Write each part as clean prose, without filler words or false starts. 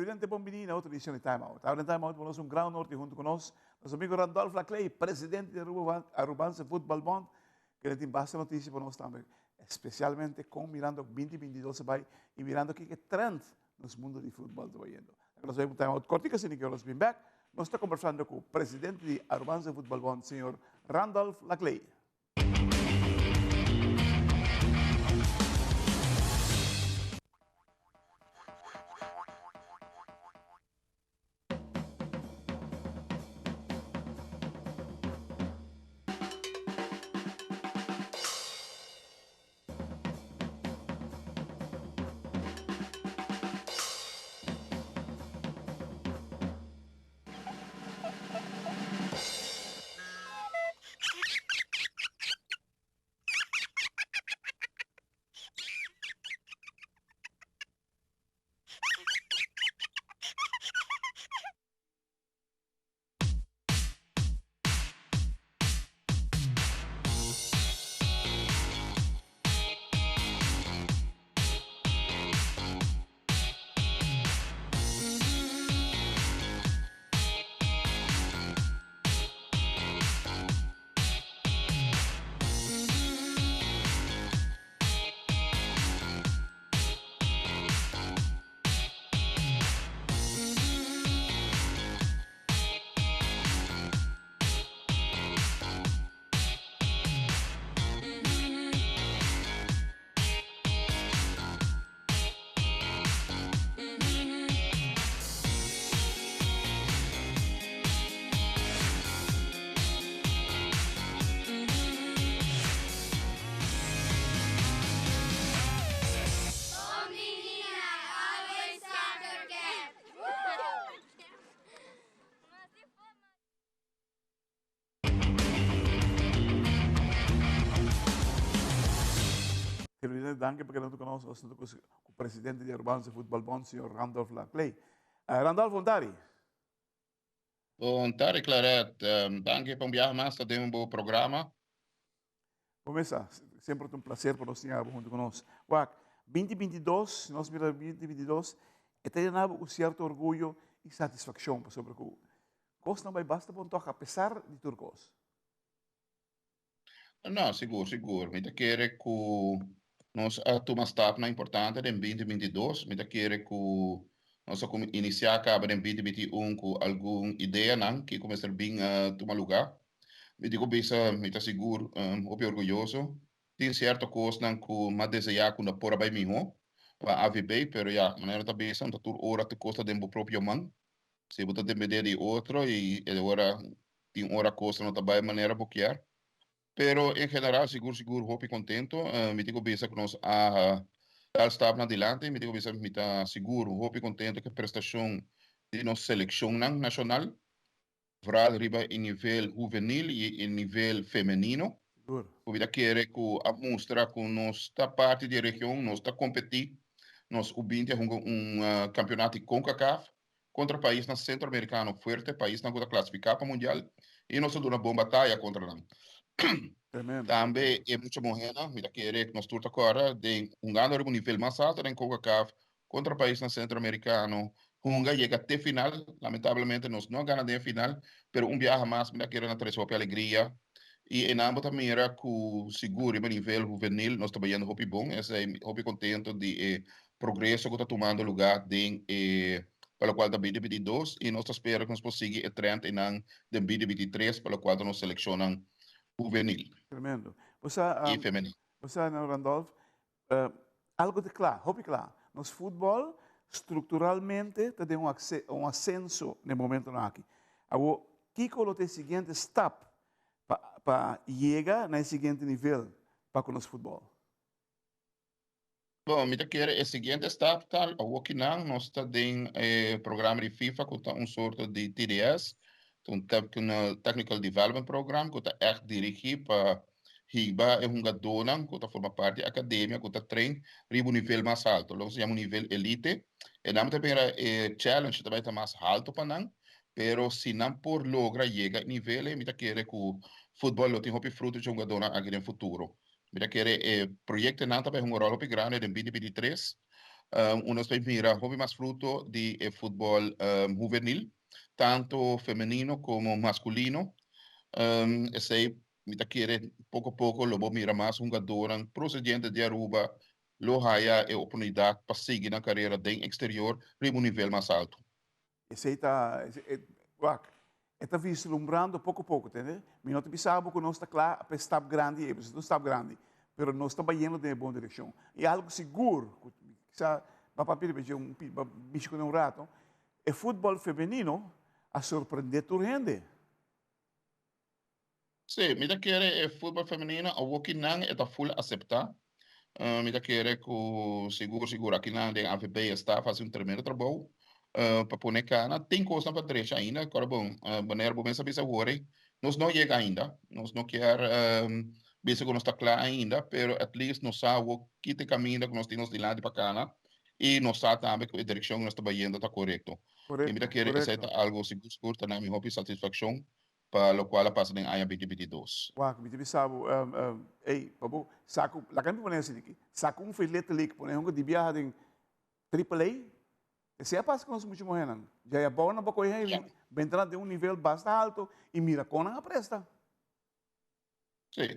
Televidente bon bini na otro edicion di Time Out. Ahora den Time Out nos un gran honor di hunto cu nos, nos amigo Randolph Laclay, presidente di Aruba, Arubanse Voetbal Bond, kende tin basta noticia pa nos tambe, especialmente con mirando 2022 a bay y mirando kiko e trend nos mundo di futbal ta bayendo. Nos bay un Time Out cortico asina que nos bin back, nos ta conversando cu presidente di Arubanse Voetbal Bond, señor Randolph Laclay. Televidente, danki pa keda huntu ku nos. Nos ta ku presidente di Arubanse Futbal Bond, señor Randolph Laclay. Randolph, bon tardi. Bon tardi, Claret. Danki pa un biaha mas ta den bo programa. Bon mesa, semper ta un placer pa nos tin abo huntu ku nos. Wak, 2022, si nos mira 2022, e ta yena bo ku sierto orguyo i satisfakshon pasobra ku Kosnan bai basta bon tòg apesar di tur kos. No, sigur, sigur. Mi ta kere ku nos a tuma stapnan importante den binti binti dos. Mi ta kere ku nos a inisiá kaba den binti binti un ku algun ideanan kiko mester bin tuma lugá. Mi tin ku bisa mi ta sigur hopi orguyoso. Tin sierto kosnan ku mi a deseá ku no por a bai mihó pa AVB, pero ya, manera ta bisa, no ta tur ora tur kos ta den bo propio man. Si bo ta depende di otro y e ora tin ora cosnan no ta bay manera bo kier. Pero en general sigur sigur hopi contento. Mi tin cu bisa cu nos a dal stapnan dilanti. Mi tin cu bisa mi ta sigur hopi contento cu e prestacion di nos seleccionnan nacional. Vooral riba e nivel huvenil y e nivel femenino. Cu mi ta kere cu a mustra cu nos ta parti di e region, nos ta competi. Nos U binti a hunga un campeonato di Concacaf kontra paisnan sentroamerikano fuerte, paisnan ku ta klasifiká pa mundial, i nos a duna bon bataya kontra nan. Tambe e mucha muhénan, mi ta kere ku nos tur ta kòrda, den hungando riba un nivel mas alto den Concacaf kontra paisnan sentroamerikano, hunga yega te final. Lamentablemente nos no a gana den e final, pero un biaha mas mi ta kere nan trese hopi alegria i einan bo ta mira ku sigur riba nivel huvenil nos ta bayendo hopi bon. Esei mi hopi kontento di e progreso ku ta tumando lugá den e pa lokual ta bini binti dos i nos ta spera ku nos por sigui e trend einan den bini binti tres pa lokual ta nos selekshonnan huvenil Tremendo. Bo sa, i femenil. Bo sa, Randolph, algo ta kla, hopi kla. Nos futbòl strukturalmente ta den un un asenso na e momentonan aki. Awor, kiko lo ta e siguiente stap pa pa yega na e siguiente nivel pa ku nos futbòl? Bon, mi ta kere e siguiente stap ta awokinan nos ta den e programa di FIFA ku ta un sorto di TDS, ta un Technical Development Program ku ta ègt dirigí pa hiba e hungadónan ku ta forma parti di akademia ku ta train riba un nivel mas alto, loke nos ta yama un nivel elite. E nan ta mira e challenge ta bai ta mas alto pa nan, pero si nan por logra yega e nivel ei mi ta kere ku futbòl lo tin hopi fruto dje hungadónan aki den futuro. Mi ta kere e proyectonan ta bay hunga un rol hopi grandi den 2023. Um, nos ta mira hopi mas fruto di e futbol huvenil, tanto femenino como masculino. Esey mi ta kere poco poco lo bo mira mas hungadornan procedente di Aruba lo haya e oportunidad pa sigui nan carera den exterior riba un nivel mas alto. Esey ta, wak, e ta vislumbrando poco poco, tende? Mi no ta bisa bo cu nos ta cla pa e stap grandi ey, pasobra ta un stap grandi, pero nos ta bayendo den e bon direccion. Y algo sigur, cu kisa ba papia riba dje un ba bishi cune un rato, e futbol femenino a sorprende tur hende. Sí, mi ta kere e futbol femenino awokinan e ta full acepta. Mi ta kere cu sigur sigur akinan den AVB e staf haci un tremendo trabou pa pone cana. Tin cosnan pa drecha ainda, kora bon, manera bo mes a bisa awor ei, nos no yega ainda. Nos no kier bisa cu nos ta cla ainda, pero at least nos sa awor ki ta e caminda cu nos tin nos dilanti pa cana y nos sa tambe cu e direccion cu nos ta bayendo ta corecto. Y mi ta kere esei ta algo sigur sigur ta na mi hopi satisfaccion pa locual a pasa den aña binti binti dos. Wak, mi ta bisa bo, ey, pa bo saca, laga mi pone asina aki, saca un filete lik, pone hunga di biaha den Triple A, esey a pasa cu nos mucha muhernan. Djay abao nan bo coge hei, benta nan den un nivel basta alto y mira con nan a presta. Sí.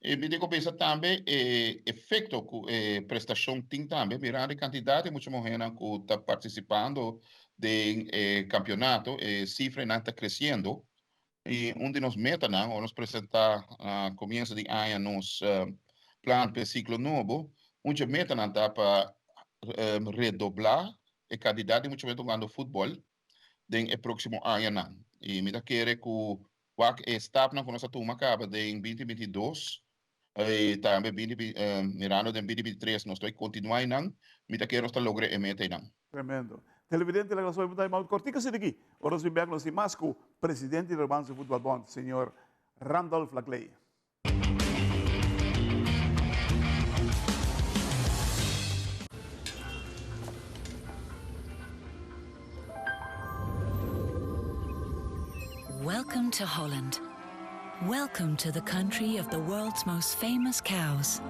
Y mi tin cu bisa tambe e efecto cu e prestacion tin tambe, mirando e cantidad di mucha muhernan cu ta participando den e campeonato, e cifranan ta creciendo. Y un di nos metanan, ora nos presenta na comienzo di aña nos plan p'e ciclo nobo, un dje metanan ta pa redobla e cantidad di mucha muher ta hungando futbol den e proximo añanan. Y mi ta kere cu Wak e stapnan ku nos a tuma kaba den binti binti dos i tambe binti mirando den binti binti tres nos ta kontinuá einan, mi ta kere nos ta logra e meta einan. Tremendo. Televidente laga nos bai punta Maud Kortico si di aki. Ora nos bin bek nos tin mas ku presidente di Arubaanse Voetbal Bond, señor Randolph Laclay. Welcome to Holland. Welcome to the country of the world's most famous cows.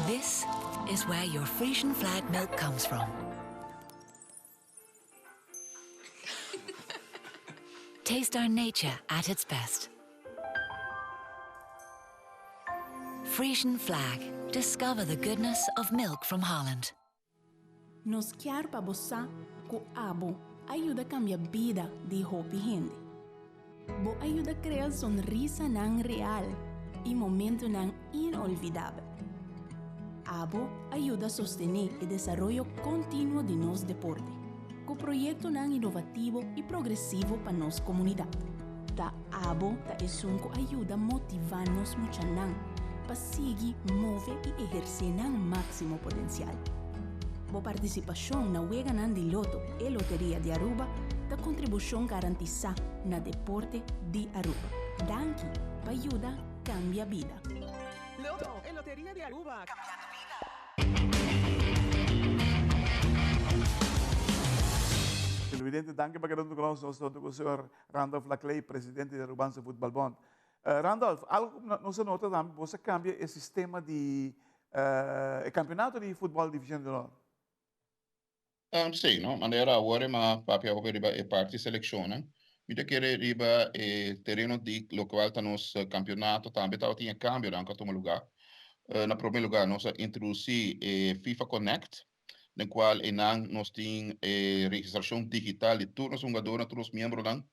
This is where your Frisian flag milk comes from. Taste our nature at its best. Frisian flag. Discover the goodness of milk from Holland. Nos kier pa bo sa ku abo a yuda kambia bida di hopi hende. Bo a yuda krea sonrisanan real i momentunan inolvidabel. Abo a yuda sostené e desaroyo kontinuo di nos deporte, ku proyektonan inovativo i progresivo pa nos komunidat. Ta abo ta esun ku a yuda motivá nos muchanan pa sigui move i ehersé nan máksimo potensial. Bo partisipashon na Weganan di Loto e Loteria di Aruba ta kontribushon garantisá na deporte di Aruba. Danki pa yuda kambia bida. Loto e Loteria di Aruba, cambiando bida. Televidente, danki pa keda huntu ku nos. Nos ta huntu ku señor Randolph Laclay, presidente di Arubaanse Voetbal Bond. Randolph, algo ku nos a nota tambe, bo sa kambia e sistema di e kampeonato di futbòl División de Honor. Sí, no, manera awor e m'a papia hopi riba e parti selekshonnan, mi ta kere riba e tereno di lokual ta nos kampeonato tambe tabatin e kambionan ku a tuma lugá. Na promé lugá nos a introdusí e FIFA Connect, den kual einan nos tin e registrashon digital di tur nos hungadornan, tur nos miembronan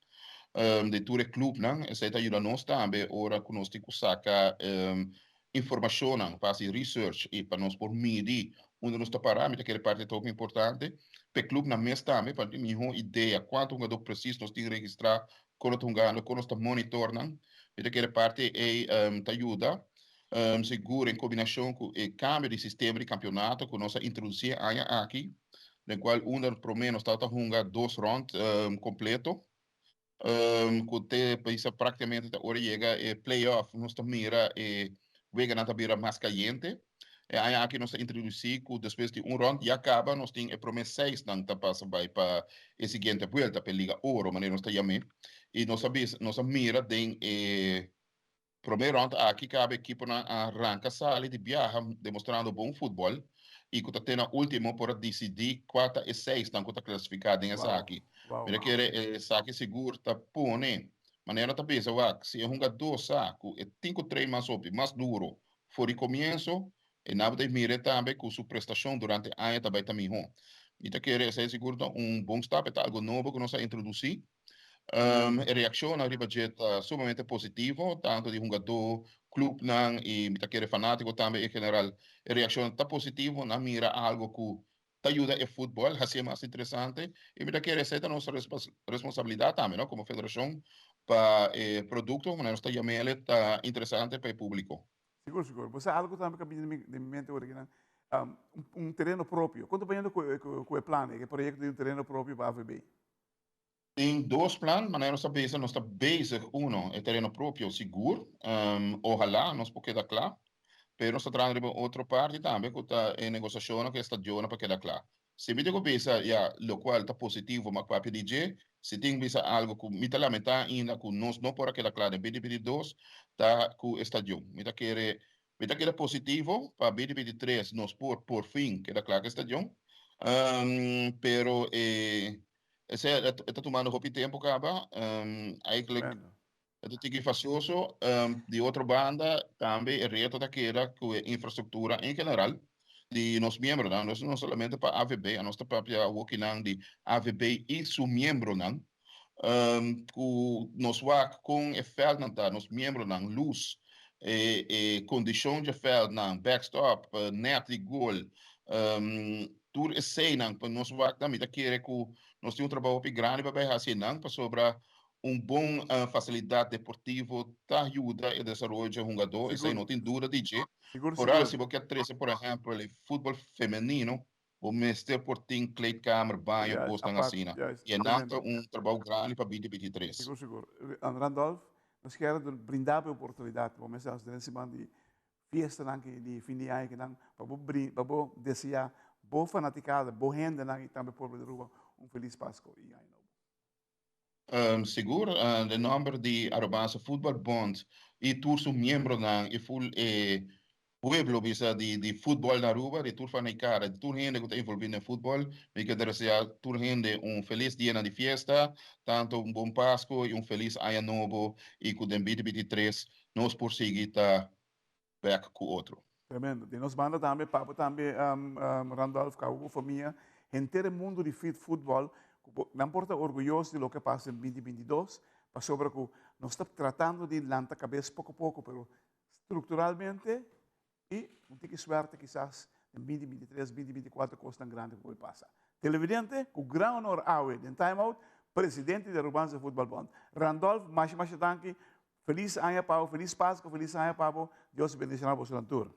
di tur e klupnan. Esei ta yuda nos tambe ora ku nos tin ku saka informashonnan pa hasi research i pa nos por midi unda nos ta pará. Mi ta kere parti ta hopi importante pa e klupnan mes tambe pa tin mihó idea kuantu hungadó presis nos tin registrá, kon nos ta hungando, kon nos ta monitor nan. Mi ta kere parti ei ta yuda. Sigur en kombinashon ku e kambio di sistema di kampionato ku nos a introdusí e aña aki, den kual unda promé nos tabata hunga dos rònt kompleto, ku te bisa praktikamente ta ora yega e play-off nos ta mira e weganan ta bira mas kayente. E aña aki nos a introdusí ku despues di un rònt ya kaba nos tin e promé seisnan ta pasa bai pa e siguiente buelta, pa e Liga Oro manera nos ta yam'é. I nos a bisa nos a mira den e. Promé rònt aki kaba ekiponan a ranka sali di biaha demostrando bon futbòl i ku ta te na último por a disidí kua ta e seisnan ku ta klasifiká den esaki. Mi ta kere esaki sigur ta pone manera ta bisa wak si e hungadó sa ku e tin ku train mas hopi, mas duro for di komienso e nan ta mira tambe ku su prestashon durante aña ta bai ta mihó. Mi ta kere esei sigur ta un bon stap, e ta algu nobo ku nos a introdusí. E reakshonnan riba dje ta sumamente positivo, tantu di hungadó, klupnan i mi ta kere fanátiko tambe en general. E reakshonnan ta positivo, nan mira algu ku ta yuda e futbòl hasié mas interesante i mi ta kere esei ta nos responsabilidat tambe no komo federashon pa e produkto manera nos ta yam'el ta interesante pa e públiko. Sigur, sigur. Bo sa algo tambe ku a bini den mi mente ora kinan, un tereno propio. Kon ta bayendo ku e plan, e proyekto di un tereno propio pa AVB? Tin dos plan, manera nos ta bisa, nos ta bezig uno, e tereno propio sigur, ohalá nos por keda kla, pero nos ta trahando riba un otro parti tambe ku ta e negosiashonnan ku e stadionnan pa keda kla. Si mi tin ku bisa, ya, lokual ta positivo ma papia di dje, si tin bisa algu ku mi ta lamentá ainda ku nos no por a keda kla den 2022 ta ku e stadion. Mi ta kere, mi ta keda positivo pa 2023 nos por porfin keda kla ku e stadion, pero e Esei e ta tumando hopi tempu kaba. Eigenlijk e ta tiki fasioso. Di otro banda tambe e reto ta keda ku e infrastruktura en general di nos miembronan. Nos no solamente pa AVB, anos ta papia awokinan di AVB i su miembronan. Ku nos wak kon e vèldnan ta, nos miembronan, lus, e kondishon dje vèldnan, backstop, nèt di gol, Tur eseinan pa nos wak nan, mi ta kere ku nos tin un trabou hopi grandi pa bai hasi einan, pasobra un bon fasilidat deportivo ta yuda e desaroyo dje hungadó, esei no tin duda di dje. Foral si bo kier trese por ehèmpel e futbòl femenino, bo mester por tin kleedkamer, baño, kosnan asina. I einan ta un trabou grandi pa binti 23. Sigur, sigur. Randolph, nos kier brinda bo e oportunidat, bo mester hasi den siman di Fiestanan ki di fin di aña kinan pa bo brin pa bo desea bo fanaticada, bo hendenan y tambe pueblo di Aruba un feliz Pasco y Aña Nobo. Sigur, den nomber di Arubaanse Voetbal Bond y tur su miembronan y ful e pueblo bisa di di futbol na Aruba, di tur fanaticada, di tur hende cu ta envolvi den futbol, mi ke desea tur hende un feliz dianan di fiesta, tanto un bon Pasco y un feliz Aña Nobo y cu den 2023 Nos por sigui ta bek ku otro. Tremendo. Di nos banda tambe, papo tambe, Randolph, cabo cu famia, henter e mundo di futbol, cu nan por ta orguyoso di loke a pasa den 2022, pasobra cu nos ta tratando di lanta cabes poco poco, pero structuralmente y un tiki suerte kisas den 2023, 2024 cosnan grandi cu por pasa. Televidente, cu gran honor awe den Time Out, presidente di Arubanse Voetbal Bond, Randolph, masha masha danki. Feliz aña pa bo, feliz Pasco, feliz aña pa bo. Dios bendiciona boso nan tur.